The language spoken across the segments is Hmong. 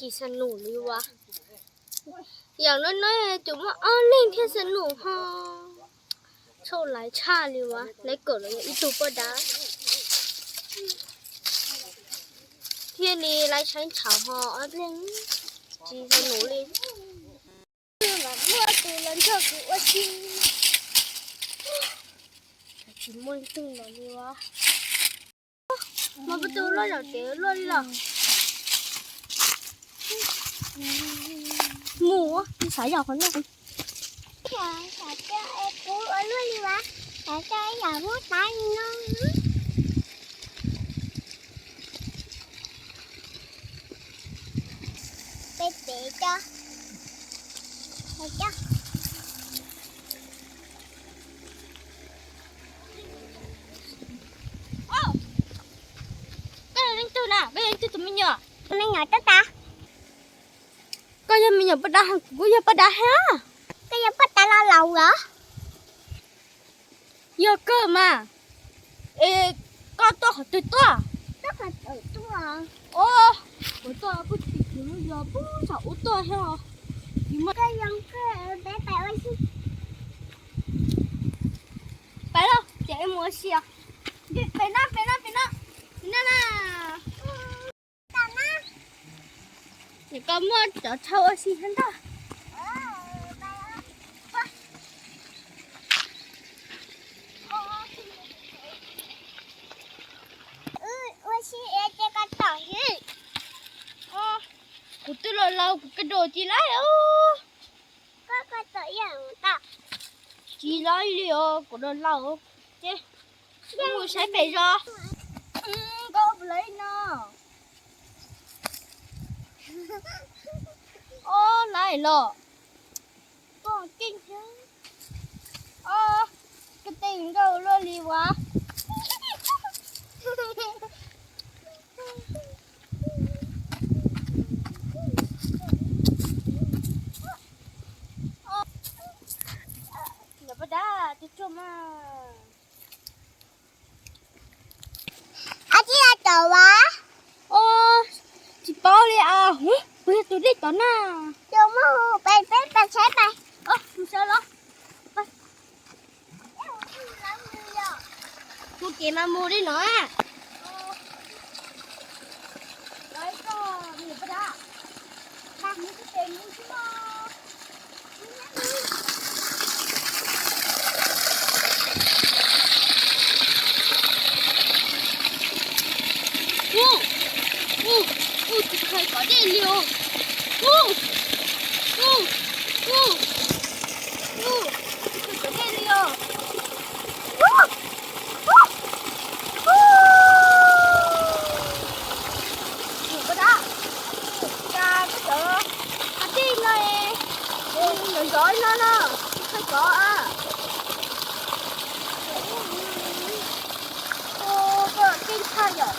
Tsis xav num li ua. Yam no no ces muaj ob leeg thiaj xav num ho. Txhaum laiv tshaj li ua, laiv kawm los yog ib tug poj dab. Thiaj li laiv saib ntshav ho ob leeg tsis xav num li. Muaj tus los nrog kuv ua si. Tsis muaj leej twg los li ua. Mas pab tus luaj zaum tsev luaj li los. Mus, xav yog qhov no. Xav coj es kuv ua luaj li ua, xav coj ib yam muab tav li no. Peb pem coj, coj. Koj yog leej twg na? Koj yog leej twg tus me nyuam? Me nyuam tab tas. Koj yog me nyuam poj dab, kuv kuj yog poj dab thiab. Koj yog poj dab los laus los? Yog kawg mas. Es koj tuaj qhov twg tuaj? Tuaj qhov twg tuaj? Os, kuv tuaj puag tim kuv lub zos puag saum ub tuaj thiab. Koj zoo kawg, peb pais ua si. Pais lauj, ces mus ua si os. Pem no, pem no, pem no. Pem no na. Ces koj muab cov tshauv ua si thiab ntag. Ua si es ces koj tom hwv. Kuv twb los laus kuv kawg dos ci laib os. Koj koj tom ib yam tom. Ci laib li os, kuv los laus ces mus saib pem zos. Koj ua puas laib no? Ob laib los. Koj tej nkauj luaj li ua. Niam poj dab, tus tsuag mas. Ab tsi la tom ua. Os, tsis paub li as. Hu, kuv yog tus dej tom na. Tus muaj hu, peb peb pais saib pais. Os, mus sawv los. Mus kev mas mus li no. Ub, ub, ub, tsis kheev kom dej li os. Ub, ub, ub, ub, tsis kheev kom dej li os. Ub, ub, ub. Niam poj dab, cas koj txawm qhov tij no es nrov nrov no no, tsis kheev kov a. Ua koj keej tshaj yom.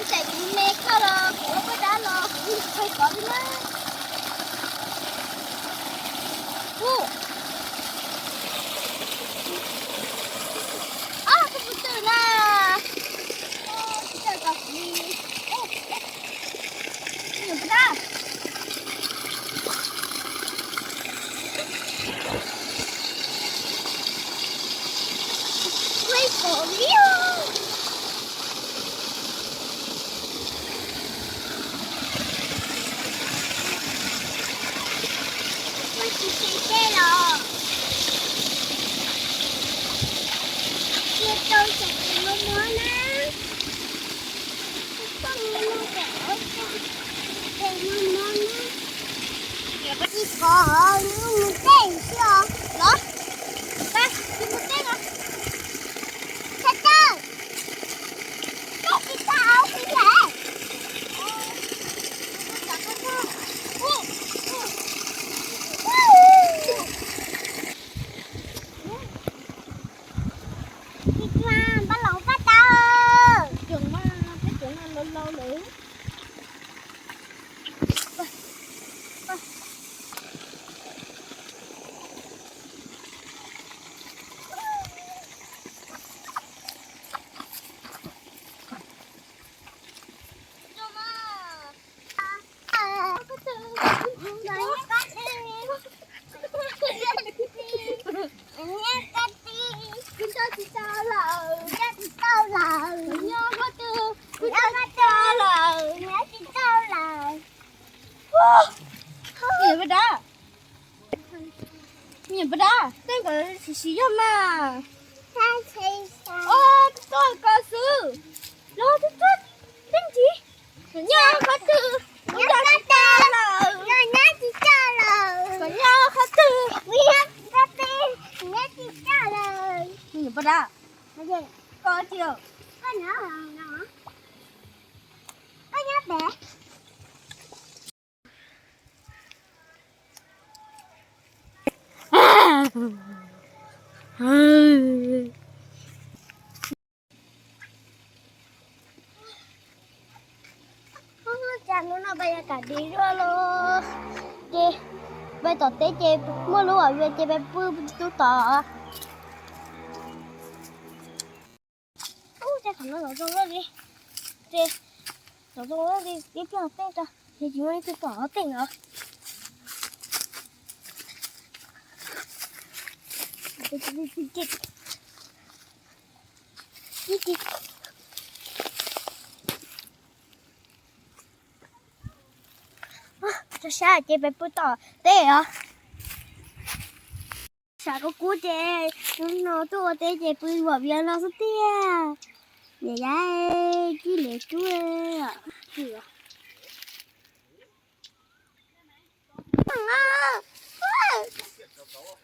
Ib tsam kuv me koj los kuv ua poj dab los kuv yeej tsis kheev kov li na. Ub, ob, koj puas tawm na? Tsis tawm kom kuv li. Ub, niam poj dab. Ua ib kom li os. Ua tsis tsev tej los. Cia rau tseem tes muag muag na. Tsis kov, mus tej xwb os. Los, tsis mus tej los. Txhob tawm. Tej tsis tau au tsis lawm. Tsis tau, npaj los npaj tau. Cov no, peb cov no laus laus lawm. Niam Paj Dab, niam Paj Dab, tej nkawd siv siv yog mas. Os, tuaj ko xwb. Los tuaj, tuaj, tej ntsis. Kom nyob qhov twg, kuv nyob tsis tau lawm. Kom nyob qhov twg. Niam Paj Dab, koj tsis, koj nyob pem. Cas hnub no peb yuav kam di zuaj los, ces peb tom teb ces muaj lub hom vias ces peb pw tub tod. Ub, ces qhov no los zoo li, ces los zoo li ib pliag tej tso, ces tsis muaj ib tug tom tej os. Tso sab ces peb pw tom teb os. Sab kub kub ces hnub no tuaj ua teb ces pw hom vias no xwb tiag. Niam yab, kib liam cub.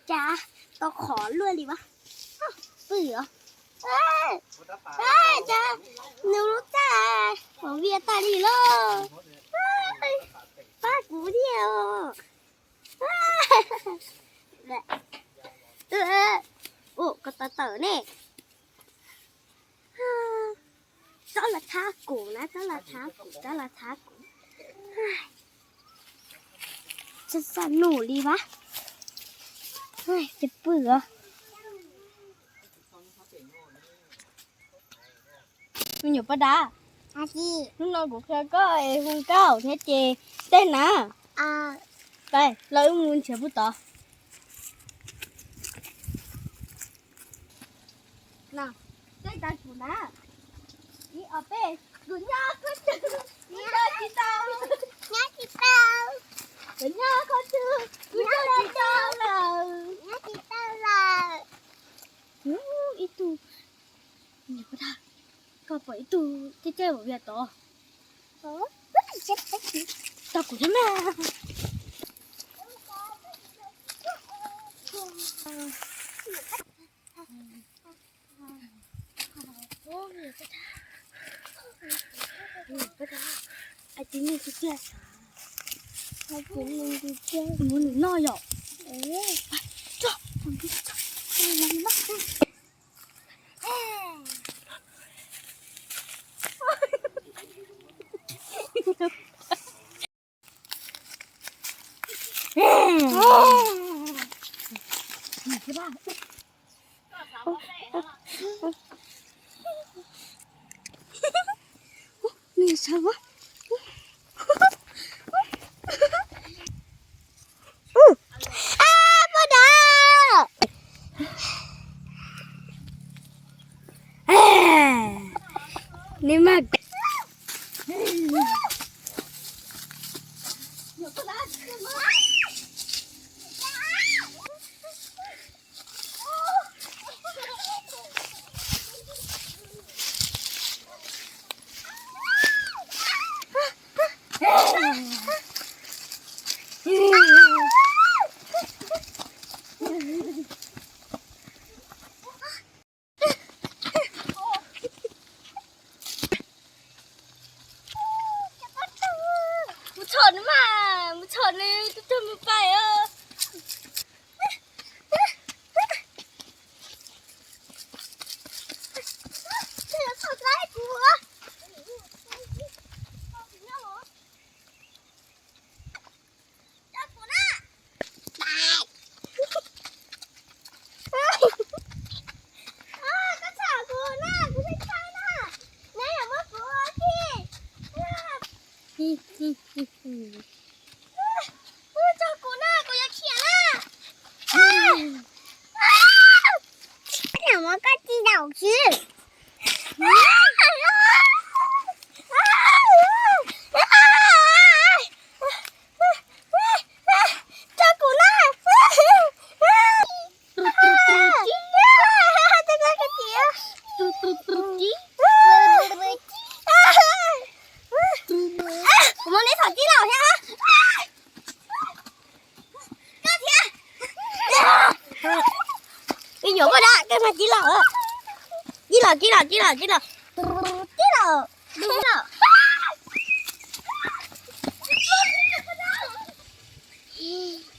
Cas tau qhov luaj li mas. Pw os. Cas nws lub txaj hom vias tas li lauj. Pab kuv thiab os. Ua koj tawm tawm ne. Txhob los thab kuv na, txhob los thab kuv, txhob los thab kuv. Txhob xav num li vas. Ces pw os. Me nyuam Paj Dab, hnub no kuv qhia koj es hu nkauj thiab ces tej na. Los wb mus nrhiav pug tod. Tej tas kuv na. Ib ob peb, kuv nyob qhov twg kuv nyob tsis tau. Nyob tsis tau. Kuv nyob qhov twg kuv nyob tsis tau lawm. Nyob tsis tau lawm. Ib tug, me nyuam Paj Dab, koj pom ib tug caij caij hom vias tod. Tau kuv thiab mas. Tis neeg tiag tiag. Mus nws noj yom. Nws sawv. Poj Dab, nws mas. Mus txhom nws mas, mus txhom nws, tus tug mus pais os. Tso kuv na, kuv yuav khiav na. Nws muab koj tsis daum xwb. Kib los, kib los, kib los. Kib los, kib los.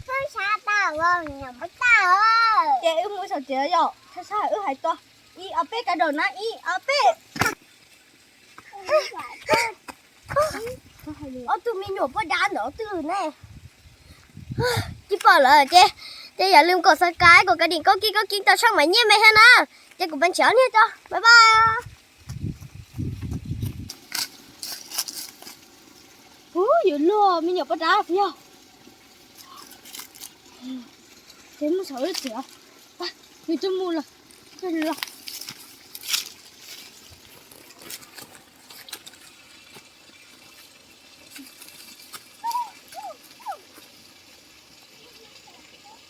Thawj sab tau, nyuam pob tag. Ces wb mus saum tsev yom, thawj sab wb hais tau. Ib ob peb, kav daum na, ib ob peb. Ob tug me nyuam poj dab ntawd twg ne? Tsis pom lawm ces, ces yam li kom subscribe, kom ka dim, koj kib koj kib tau tshooj Maiv Nyiaj Me thiab na. Ces kuv mam nrhiav ob niag tso, bye bye. Ub, yuav luag me nyuam poj dab puas yog? Ces mus saum lub tsev, nws twb mus lawm, coj nws los.